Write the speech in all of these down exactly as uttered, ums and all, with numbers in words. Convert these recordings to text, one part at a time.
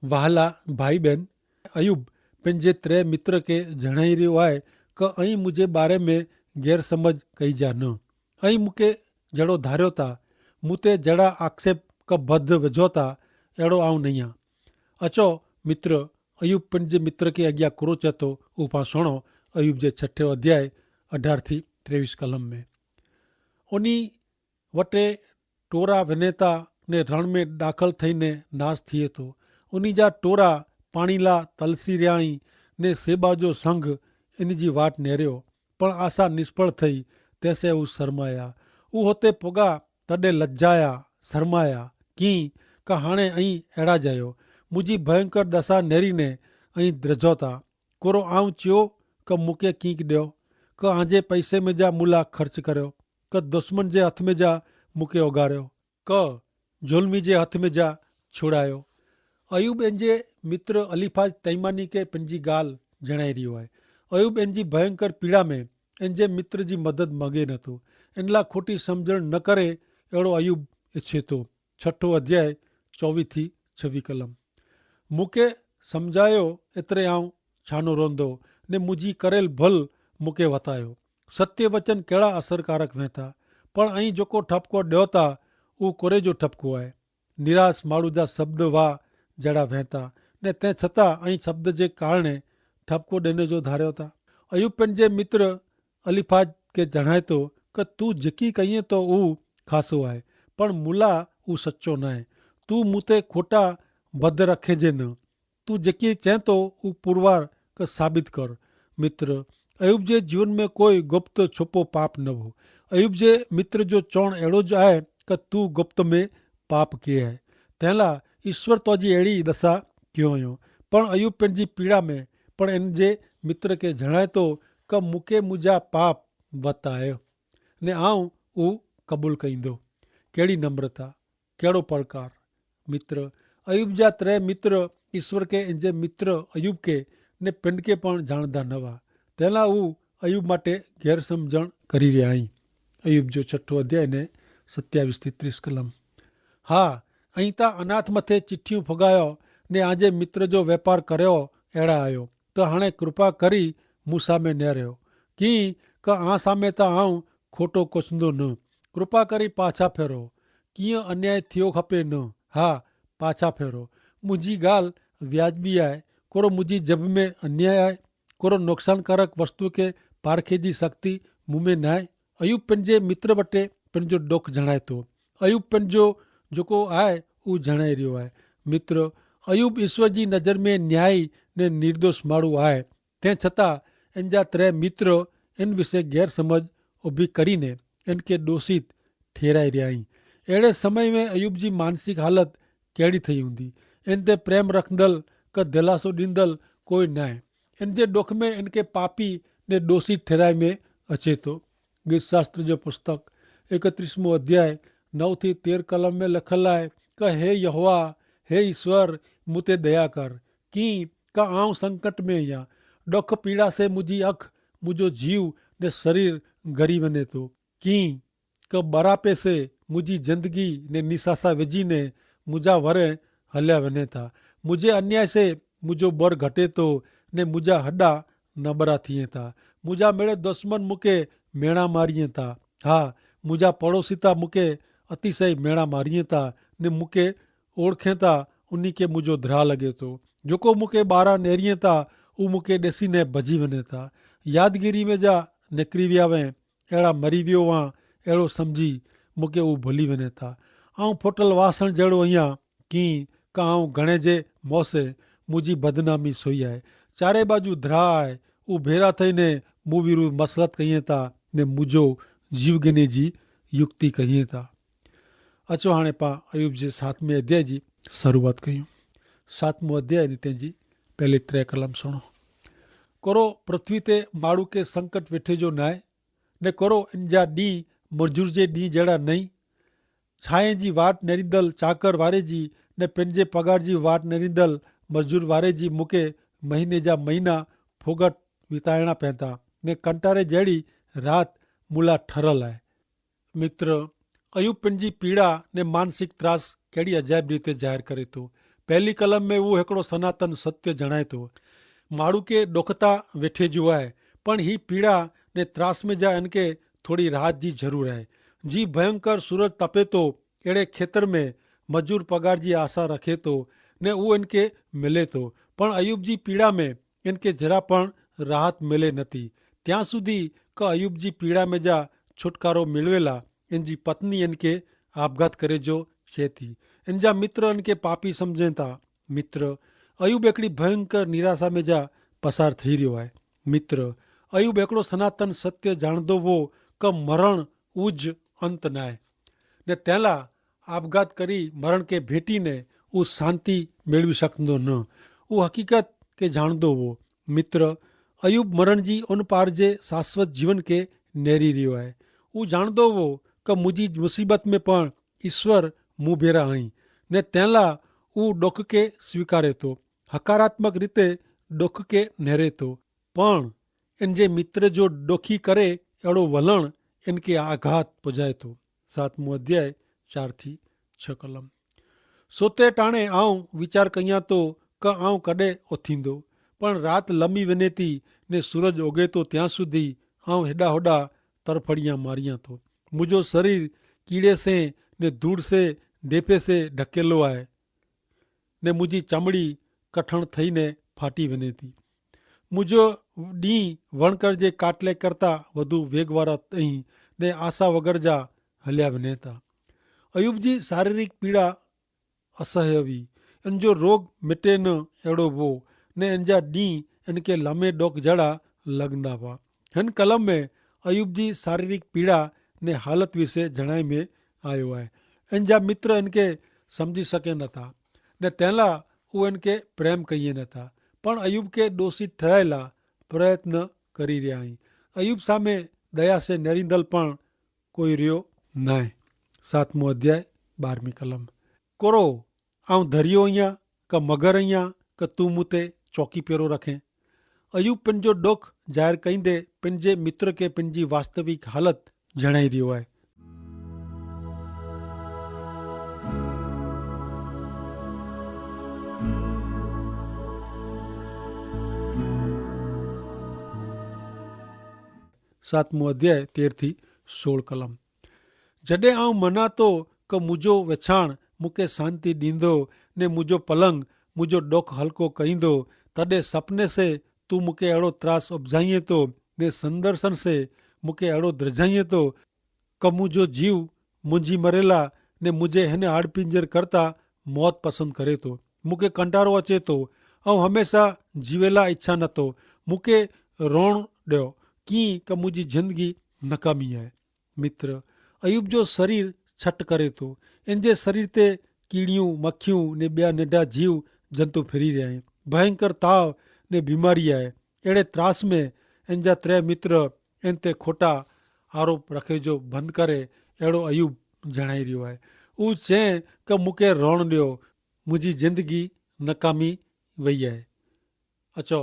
વહાલા ભાઈ બહેન, અયૂબ પન જે ત્રે મિત્ર કે જણાઈ રહ્યો આય, કે અહીં મુઝે બારે મેં ગેરસમજ કઈ જા ન. અહીં મુકે જેડો ધાર્યો તા, મુતે જેડા આક્ષેપ કે ભદ્ધ વજો તા, એડો આવ નહિયા. અચો મિત્ર, અયૂબ પન જે મિત્ર કે અગિયા કુરો ચેતો. ઉપાસણો અયૂબ જે છઠ્ઠો અધ્યાય અઢાર થી ત્રેવીસ કલમ મેં. ઉની વટે ટોરા વેનેતા ને રણ મેં દાખલ થઈને નાસ થિયે તો. ઉની જા ટોરા પાણીલા તલસી રહ્યા હી, ને સેબા જો સંઘ એની જી વાટ નેર્યો, પણ આશા નિષ્ફળ થઈ. તેસે ઉસ શરમાયા, ઉ હોતે પોગા તદે લજ્જાયા, શરમાયા કિં, કા હાણે અહીં એડા જયો. મુજી ભયંકર દશા નેરી ને અહીં દ્રજોતા. કોરો આવ ચ્યો કે મુકે કિંક દ્યો, કે આજે પૈસે મેં જા મુલા ખર્ચ કર્યો, કે દુશ્મન જે હથ મેં જા મુકે ઓગાર્યો, કે જોલમી જે હથ મેં જા છુડાયો. અયૂબ એન જે મિત્ર અલીફાજ તૈમાની કે પન જી ગાલ જણાઈ રહ્યો હૈ. અયૂબ એન જી ભયંકર પીડા મેં એન જે મિત્ર જી મદદ મગે નતો. એનલા ખોટી સમઝણ ન કરે એડો અયૂબ ઇચ્છે તો. છઠો અધ્યાય ચોવી થી છવી કલમ. મુકે સમઝાયો એતરે આવ છાનો રોંધો, ને મુજી કરેલ ભલ મુકે વતાયો. સત્ય વચન કેડા અસરકારક વહેતા, પણ અહીં જોકો ઠપકો દ્યોતા ઉહ કોરે જો ઠપકો આય. નિરાશ માડૂ જા શબ્દ વા જેડા વહેતા, ને તે છતાં અહીં શબ્દ જે કારણે ઠપકો દેને જો ધાર્યો તા. અયૂબ પન જે મિત્ર અલીફાજ કે જણાયતો, કે તું જેકી કહિયે તો ઉહ ખાસો આય, પણ મુલા ઉહ સચો નાય. તું મુતે ખોટા બધ રખે જે ન. તું જેકી ચેંતો ઉહ પુરવાર કે સાબિત કર. મિત્ર, અયૂબ જે જીવન મેં કોઈ ગુપ્ત છોપો પાપ ન હો. અયૂબ જે મિત્ર જો ચોણ એડો જ આય, કે તું ગુપ્ત મેં પાપ કિયે હૈ. તેલા ઈસ્વર તોજી એડી દશા કિયો અયો. પણ અયૂબ પન જી પીડા મેં પણ એન જે મિત્ર કે જણાયતો, કે મુકે મુજા પાપ વતાયો, ને આઉં ઉહ કબૂલ કઈંદો. કેડી નમ્રતા, કેડો પડકાર. મિત્ર, અયૂબ જા ત્રે મિત્ર ઈસ્વર કે એન જે મિત્ર અયૂબ કે ને પન કે પણ જાણદા નવા. તેલા ઉહ અયૂબ માટે ગેરસમઝણ કરી રહ્યા હી. અયૂબ જો છઠો અધ્યાય ને સત્યાવિશ થી ત્રીસ કલમ. હા, અહીં તા અનાથ મતે ચિઠ્ઠિયું ફગાયો, ને આજે મિત્ર જો વેપાર કર્યો એડા આયો, તો હણે કૃપા કરી મુસામે નેર્યો, કિંક આ સામે તા આઉં ખોટો કોસંદો ન. કૃપા કરી પાછા ફેરો. કિંય અન્યાય થિયો ખપે ન. હા, પાછા ફેરો. મુઝી ગાલ વ્યાજબી આય. કોરો મુઝી જબ મેં અન્યાય આય? કોરો નોકસાનકારક વસ્તુ કે પારખે જી શક્તિ મુમે નાય? અયૂબ પન જે મિત્ર વટે પન જો ડોખ જણાયતો. અયૂબ પન જો જોકો આય ઉહ જણાઈ રહ્યો આય. મિત્ર, અયૂબ ઈસ્વર જી નજર મેં ન્યાયી ને નિર્દોષ માણુ આય. તે છતાં એન જા ત્રે મિત્ર એન વિશે ગેરસમજ ઉભી કરીને એન કે દોષિત ઠેરાઈ રહ્યા હી. એડે સમય મેં અયૂબ જી માનસિક હાલત કહેડી થઈ હુંદી? એન તે પ્રેમ રખંદલ કે દિલાસો દીંદલ કોઈ નાય. એન જે દોખ મેં એન કે પાપી ને દોષિત ઠેરાઈ મેં અચેતો. ગીતશાસ્ત્ર જો પુસ્તક એકત્રીસમો અધ્યાય નવ થી તેર કલમ મેં લખેલા હૈ, કે હે યહોવા, હે ઈસ્વર, મુતે દયા કર. કિંક આઉં સંકટ મેં યા. દોખ પીડા સે મુજી અખ, મુજો જીવ ને શરીર ગરી વને તો. કિંક બરાપે સે મુજી જિંદગી ને નિસાસા વેજી ને મુજા વરે હલ્યા વને થા. મુજે અન્યાય સે મુજો બર ઘટે તો, ને મુજા હડા નબરા થિયે થા. મુજા મેળે દુશ્મન મુકે મેણા મારિયે થા. હા, મુજા પડોસિતા મુકે અતિશય મેણા મારિયે થા, ને મુકે ઓળખે થા ઉની કે મુજો ધ્રા લગે તો. જોકો મુકે બારા નેરિયે થા ઉહ મુકે દેસી ને ભજી વને થા. યાદગીરી મેં જા નેકરી વ્યાવે એડા મરી વ્યો વાં એડો સમઝી મુકે ઉહ ભલી વને થા. આઉં ફોટલ વાસણ જેડો અહિયા કિંક આઉં ઘણે જે મોસે મુજી બદનામી સોઈ આય. ચારે બાજુ ધ્રા આય. ઉહ ભેરા થઈ ને મુવી રૂ મસલત કહિયે થા, ને મુજો જીવગિને જી યુક્તિ કહિયે થા. અચો હાણે પા અયૂબ જે સાતમે અધ્યાય જી શરૂઆત કહ્યું. સાતમો અધ્યાય ને તેની પહેલી ત્રે કલમ સુણો. કરો પૃથ્વી તે માડૂ કે સંકટ વેઠે જો નાય? ને કરો ઇન જા દી મજૂર જે દી જેડા નહીં? છાંય જી વાટ નેરીંદલ ચાકર વારે જી ને પેનજે પગાર જી વાટ નેરીંદલ મજૂર વારે જી મુકે મહિને જા મહિના ફોગટ વિતાયણા પૈતા, ને કંટારે જેડી રાત મુલા ઠરલ હૈ. મિત્ર, અયૂબ પન જી પીડા ને માનસિક ત્રાસ કેડી અજાયબ રીતે જાહેર કરે તો. પહેલી કલમ મેં ઉહ હેકડો સનાતન સત્ય જણાયતો. માડૂ કે ડોખતા વેઠે જુઆએ, પણ હી પીડા ને ત્રાસ મેં જા એનકે થોડી રાહત જી જરૂર આય. જી ભયંકર સૂરજ તપે તો એડે ખેતર મેં મજૂર પગાર જી આશા રખે તો, ને ઉહ એનકે મિલે તો, પણ અયૂબ જી પીડા મેં એનકે જરા પણ રાહત મિલે નથી. ત્યાં સુધી કે અયૂબ જી પીડા મેં જા છુટકારો મેળવેલા એન જી પત્ની એન કે આપગાત કરે જો છે થી. એન જા મિત્ર એન કે પાપી સમઝે તા. મિત્ર, અયૂબ એકડી ભયંકર નિરાશા મેં જા પસાર થઈ રહ્યો હૈ. મિત્ર, અયૂબ એકડો સનાતન સત્ય જાણદો વો કે મરણ ઉજ અંત નાય, ને તેલા આપગાત કરી મરણ કે ભેટી ને ઉસ શાંતિ મેળવી શકતો ન. ઉહ હકીકત કે જાણદો વો. મિત્ર, અયૂબ મરણ જી ઉનપાર જે શાશ્વત જીવન કે નેરી રહ્યો હૈ. ઉહ જાણદો વો કે મુજી મુસીબત મેં પણ ઈસ્વર મુભેરા હૈં, ને તેલા ઉહ ડોખ કે સ્વીકારે તો, હકારાત્મક રીતે ડોખ કે નેરે તો. પણ એન જે મિત્ર જો ડોખી કરે એડો વલણ એન કે આઘાત પજાય તો. સાતમું અધ્યાય ચાર થી છ કલમ. સોતે ટાણે આઉં વિચાર કહિયા તો કે આઉં કડે ઓથીંદો, પણ રાત લમી વેને તી ને સૂરજ ઓગે તો ત્યાં સુધી આઉં હેડા હોડા તરફડિયા મારિયા તો. મુજો શરીર કીડે સે ને ધૂળ સે ઢેફે સે ઢકેલો આય, ને મુજી ચમડી કઠણ થઈ ને ફાટી વેને તી. મુજો દી વણકર જે કાટલે કરતા વધુ વેગવારા તહીં ને આશા વગર જા હલ્યા વેને તા. અયૂબ જી શારીરિક પીડા અસહ્ય વી. એન જો રોગ મેટે ન એડો વો, ને એન જા દી એન કે લમે ડોક જડા લગના વા. હેન કલમ મેં અયૂબ જી શારીરિક પીડા ને હાલત વિશે જણાઈ મેં આયો હૈ. એન જા મિત્ર એન કે સમઝી શકે ન તા, ને તેલા ઉહ એન કે પ્રેમ કહિયે ન તા, પણ અયૂબ કે દોષી ઠરાયેલા પ્રયત્ન કરી રહ્યા હૈં. અયૂબ સામે દયા સે નેરીંદલ પણ કોઈ રહ્યો નાય. સાતમો અધ્યાય બારમી કલમ. કોરો આઉં ધરિયો અહિયા કે મગર અહિયા કે તું મુતે ચોકી પેરો રખે? અયૂબ પન જો ડોખ જાહેર કઈંદે પન જે મિત્ર કે પન જી વાસ્તવિક હાલત જણાઈ રહ્યો હૈ. સાતમો અધ્યાય તેર થી સોળ કલમ. જડે આઉં મનાતો કે મુજો વેછાણ મુકે શાંતિ દીંદો, ને મુજો પલંગ મુજો ડોખ હલકો કઈંદો, તદે સપને સે તું મુકે એડો ત્રાસ અપજાઈંતો, ને સંદર્શન સે મુકે એડો દ્રજાઈંતો કે મુજો જીવ મુજી મરેલા ને મુજે હેને આડપિંજર કરતા મોત પસંદ કરે તો. મુકે કંટારો અચે તો. અવ હમેંશા જીવેલા ઇચ્છા નતો. મુકે રોણ ડ્યો કિંકે મુજી જિંદગી નકામી હૈ. મિત્ર, અયૂબ જો શરીર છટ કરે તો. એન જે શરીર તે કીડિયું મખ્યું ને બ્યા નેડા જીવ જંતુ ફેરી રહ્યા હૈ. ભયંકર તાવ ને બીમારી હૈ. એડે ત્રાસ મેં એન જા ત્રે મિત્ર એન તે ખોટા આરોપ રખે જો બંધ કરે એડો અયૂબ જણાઈ રહ્યો હૈ. ઉં ચે કે મુકે રોણ ડ્યો, મુજી જિંદગી નકામી વય હૈ. અચો,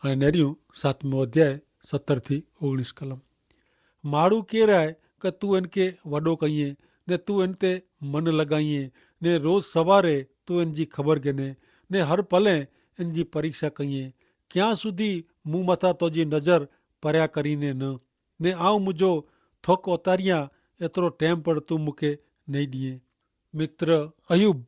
અને નેર્યું સાતમો અધ્યાય સત્તર થી ઓગણીસ કલમ. માડૂ કેહ રહા હૈ કે તું એનકે વડો કહિયે, ને તું એન તે મન લગાઈએ, ને રોજ સવારે તું એન જી ખબર ગેને, ને હર પલે એન જી પરીક્ષા કહિયે. ક્યાં સુધી મું મતા તોજી નજર પર્યા કરીને ન? ને આવ મુજો થોક ઓતારિયા એતરો ટેમ પણ તું મુકે નહીં દિયે. મિત્ર, અયૂબ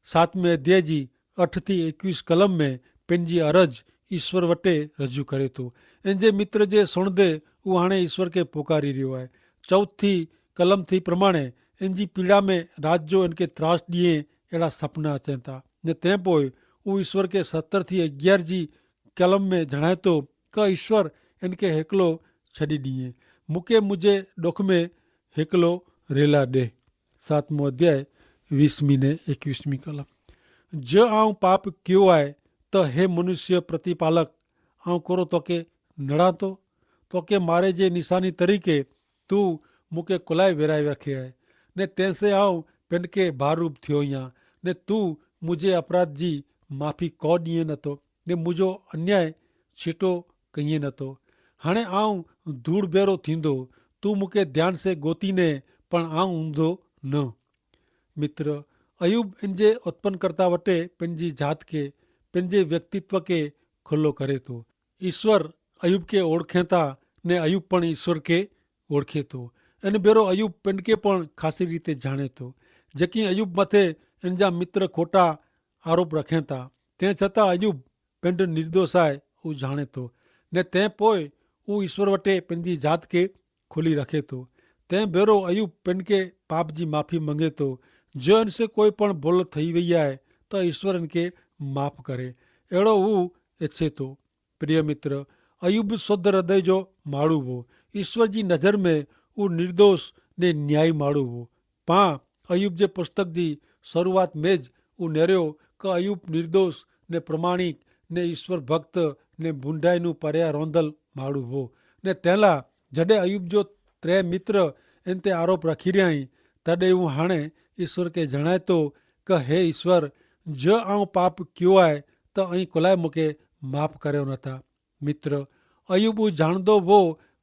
સાતમે અધ્યાય જી અઠ થી એકવીસ કલમ મેં પેનજી અરજ ઈસ્વર વટે રજૂ કરે તો. એન જે મિત્ર જે સુણદે ઉહાણે ઈસ્વર કે પોકારી રહ્યો હૈ. ચૌથી કલમ થી પ્રમાણે એન જી પીડા મેં રાત જો એન કે ત્રાસ દિયે એડા સપના ચેંતા. ને તે પોય ઉહ ઈસ્વર કે સત્તર થી અગિયાર જી કલમ મેં જણાયતો કે ઈસ્વર એન કે હેકલો છડી દિયે. મુકે મુજે ડોખ મેં હેકલો રેલા દેહ. સાતમો અધ્યાય વીસમી ને એકવીસમી કલમ. જો આઉં પાપ ક્યો આય, તો હે મનુષ્ય પ્રતિપાલક, આઉં કોરો તોકે નડાતો? તોકે મારે જે નિશાની તરીકે તું મુકે કોલાઈ વેરાઈ રખે હૈ, ને તેસે આઉં પેનકે ભારૂપ થ્યો યા, ને તું મુજે અપરાધ જી માફી કો દિયે નતો, ને મુજો અન્યાય છીટો કહિયે નતો. હણે આઉં ધૂળ ભેરો થીંદો, તું મુકે ધ્યાન સે ગોતી ને, પણ આઉં ઊંધો ન. મિત્ર, અયૂબ એન જે ઉત્પન્નકર્તા વટે પેનજી જાત કે પેનજે વ્યક્તિત્વ કે ખુલ્લો કરે તો. ઈસ્વર અયૂબ કે ઓળખેતા ને અયૂબ પણ ઈસ્વર કે ઓળખે તો. એન ભેરો અયૂબ પેનકે પણ ખાસી રીતે જાણે તો. જેકી અયૂબ મતે એનજા મિત્ર ખોટા આરોપ રખેતા, તે છતાં અયૂબ પેંડ નિર્દોષાએ ઉજાણે તો. ને તે પોય ઉ ઈસ્વર વટે પેનજી જાત કે ખુલી રખે તો. તે ભેરો અયૂબ પેનકે પાપ જી માફી મંગે તો. જો એનસે કોઈ પણ ભોલ થઈ વૈયા હૈ તો ઈસ્વર એનકે માફ કરે. એડો ઉ એચ્છે તો. પ્રિય મિત્ર, અયૂબ શોધ હૃદય જો માડૂ વો. ઈસ્વર જી નજર મેં ઉ નિર્દોષ ને ન્યાયી માડૂ વો. પા અયૂબ જે પુસ્તક જી શરૂઆત મેં જ ઉનેર્યો કે અયૂબ નિર્દોષ ને પ્રમાણિક ને ઈસ્વર ભક્ત ને ભૂંડાઈનું પર્યા રોંધલ માડૂ હો. ને તેલા જડે અયૂબ જો ત્રે મિત્ર એન તે આરોપ રખી રહ્યા હી, તદે ઉહાણે ઈસ્વર કે જણાયતો કે હે ઈસ્વર, જો આઉં પાપ ક્યો આય તો અહીં કોલાએ મુકે માફ કર્યો નથા. મિત્ર, અયૂબ ઉજાણદો વો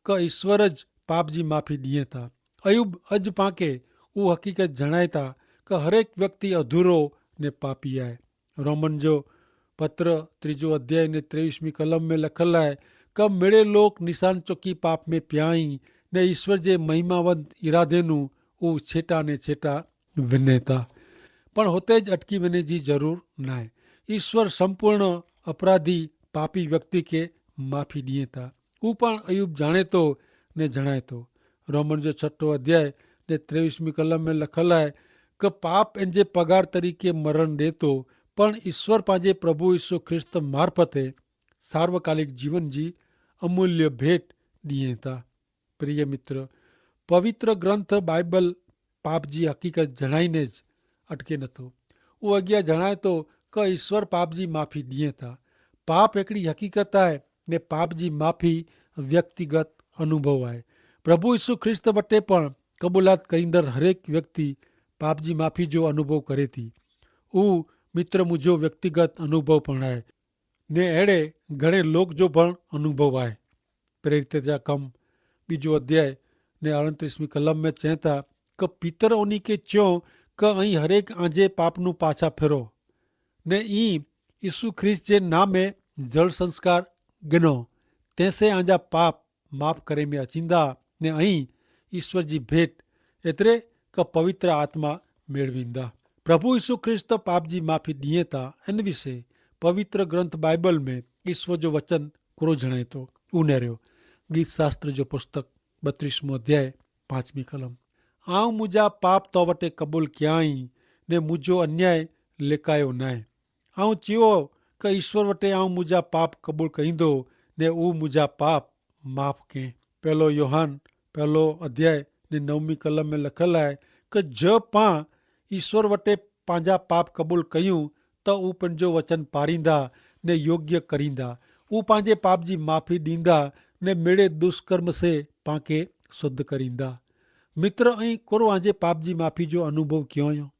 કે ઈસ્વર જ પાપ જી માફી દિયે થા. અયૂબ અજ પાંકે ઉ હકીકત જણાયતા કે હરેક વ્યક્તિ અધૂરો ને પાપી આય. રોમન જો પત્ર ત્રીજો અધ્યાય ને ત્રેવીસમી કલમ મેં લખલ આય કે મેળે લોક નિશાન ચોકી પાપ મેં પ્યાઈ ને ઈસ્વર જે મહિમાવંત ઇરાધેનું ઉ છેટા ને છેટા વિનેતા. પણ હોતે જ અટકી વેને જી જરૂર નાય. ઈસ્વર સંપૂર્ણ અપરાધી પાપી વ્યક્તિ કે માફી દિયે થા. ઉ પણ અયૂબ જાણે તો ને જણાય તો. રોમન જો છઠો અધ્યાય ને ત્રેવીસમી કલમ મેં લખલ હૈ કે પાપ એન જે પગાર તરીકે મરણ દેતો, પણ ઈસ્વર પાંજે પ્રભુ ઈસુ ખ્રિસ્ત મારફતે સાર્વકાલિક જીવન જી અમૂલ્ય ભેટ દિયે થા. પ્રિય મિત્ર, પવિત્ર ગ્રંથ બાઈબલ પાપ જી હકીકત જણાઈને જ અટકે નથો. ઉ અગિયા જણાયતો કે ઈસ્વર પાપ જી માફી દિયે થા. પાપ એકડી હકીકત આય ને પાપ જી માફી વ્યક્તિગત અનુભવ આય. પ્રભુ ઈસુ ખ્રિસ્ત વટે પણ કબૂલાત કરીંદર હરેક વ્યક્તિ પાપ જી માફી જો અનુભવ કરે થી. ઉ મિત્ર મુજો વ્યક્તિગત અનુભવ પણ આય. ને એડે ઘણે લોક જો પણ અનુભવ આય. પ્રેરિત જા કમ બીજો અધ્યાય ને અડત્રીસમી કલમ મેં ચેતા કે પિતર ઓની કે ચ્યો કે અહીં હરેક આંજે પાપનું પાછા ફેરો ને ઈ ઈસુ ખ્રિસ્ત જે નામે જળ સંસ્કાર ગનો, તેસે આંજા પાપ માફ કરે મેં અચીંદા ને અહીં ઈસ્વર જી ભેટ એતરે કે પવિત્ર આત્મા મેળવીંદા. પ્રભુ ઈસુ ખ્રિસ્ત પાપ જી માફી દિયે તા એન વિશે પવિત્ર ગ્રંથ બાઈબલ મેં ઈસ્વર જો વચન કોરો જણાયતો ઉનેર્યો. ગીતશાસ્ત્ર જો પુસ્તક બત્રીસમો અધ્યાય પાંચમી કલમ, આઉં મુજા પાપ તો વટે કબૂલ ક્યાંય ને મુજો અન્યાય લેકાયો નાય. આઉં ચિયો કે ઈસ્વર વટે આઉં મુજા પાપ કબૂલ કહીંદો ને ઉં મુજા પાપ માફ કેહ. પહેલો યોહાન પહેલો અધ્યાય ને નવમી કલમ મેં લખેલ હૈ કે જો પાં ઈસ્વર વટે પાંજા પાપ કબૂલ કહ્યું તો ઉપને જો વચન પારીંદા ને યોગ્ય કરીંદા, ઉપાંજે પાપજી માફી દીંદા ને મેળે દુષ્કર્મ સે પાંકે શુદ્ધ કરીંદા. મિત્ર, અહીં કોરો આજે પાપજી માફી જો અનુભવ ક્યો યો?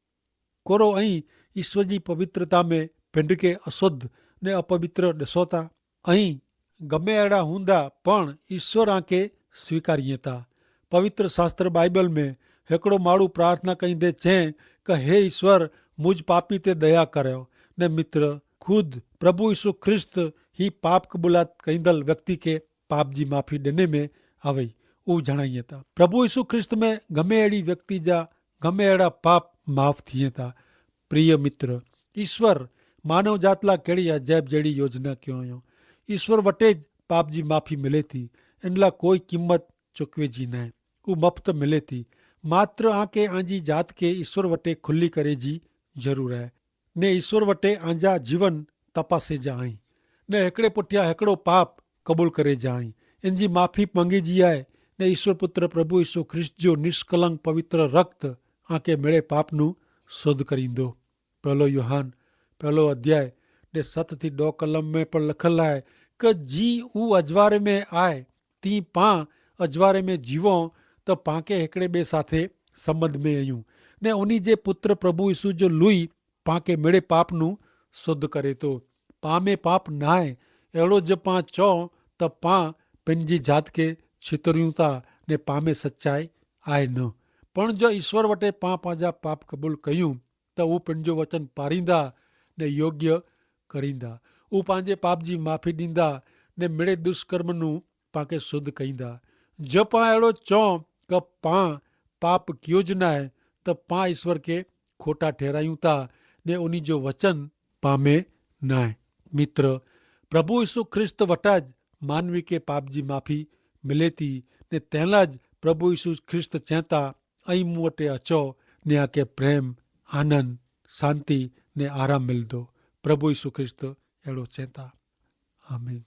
કોરો અહીં ઈસ્વર જી પવિત્રતા મેં ભિંડકે અશુદ્ધ ને અપવિત્ર દસોતા? અહીં ગમે એડા હુંદા પણ ઈસ્વર આંકે સ્વીકારિયે તા. પવિત્ર શાસ્ત્ર બાઈબલ મેં હેકડો માળું પ્રાર્થના કઈંદે છે કે હે ઈસ્વર, મુઝ પાપી તે દયા કર્યો. ને મિત્ર, ખુદ પ્રભુ ઈસુ ખ્રિસ્ત હી પાપ કબૂલાત કઈંદલ વ્યક્તિ કે પાપજી માફી દેને મેં આવે ઉજણાઈ થા. પ્રભુ ઈસુ ખ્રિસ્ત મેં ગમે એડી વ્યક્તિ જા ગમે એડા પાપ માફ થિયે થા. પ્રિય મિત્ર, ઈસ્વર માનવ જાતલા કેડી અજાયબ જેડી યોજના ક્યો યો. ઈસ્વર વટે જ પાપજી માફી મિલે થી. એનલા કોઈ કિંમત ચુકવે જી નાય. ઉ મફત મિલે થી. માત્ર આંકે આંજી જાત કે ઈસ્વર વટે ખુલ્લી કરે જી જરૂર હૈ. ને ઈસ્વર વટે આંજા જીવન તપાસે જા આઈ. ને હેકડ઼ે પુઠ્યા હેકડ઼ો પાપ કબૂલ કરે જા આઈ. એનજી માફી મંગી જી આય. ને ઈસ્વર પુત્ર પ્રભુ ઈસુ ખ્રિસ્ત જો નિષ્કલંક પવિત્ર રક્ત આંકે મેળે પાપનું શુદ્ધ કરીંદો. પહેલો યોહાન પહેલો અધ્યાય ને સત થી દો કલમ મેં પણ લખેલ આય કે જી ઉ અજવારે મેં આય તી પાં અજવારે મેં જીવો, તો પાંકે હેકડ઼ે બે સાથે સંબંધ મેં અયું. ને ઉની જે પુત્ર પ્રભુ ઈસુ જો લુઈ પાંકે મેળે પાપનું શુદ્ધ કરે તો. પામે પાપ નાય. એડો જે પાં ચો તો પાં પેનજી જાત કે છિતર્યું તા. ને પામે સચ્ચાઈ આય ન. પણ જો ઈસ્વર વટે પાં પાંજા પાપ કબૂલ કહ્યું તો ઉપને જો વચન પારીંદા ને યોગ્ય કરીંદા. ઉપાંજે પાપજી માફી દીંદા ને મેળે દુષ્કર્મનું પાંકે શુદ્ધ કહીંદા. જો પાં એડો ચોં કે પાં પાપ ક્યો જ નાય, તો પાં ઈશ્વર કે ખોટા ઠેરાયું તા ને ઉની જો વચન પામે નાય. મિત્ર, પ્રભુ ઈસુ ખ્રિસ્ત વટા જ માનવી કે પાપજી માફી મિલેતી. ને તેના જ પ્રભુ ઈસુ ખ્રિસ્ત ચેંતા, અહીં મુવટે અચો ને આકે પ્રેમ, આનંદ, શાંતિ ને આરામ મિલદો. પ્રભુ ઈસુ ખ્રિસ્ત એડો ચેંતા. આમીન.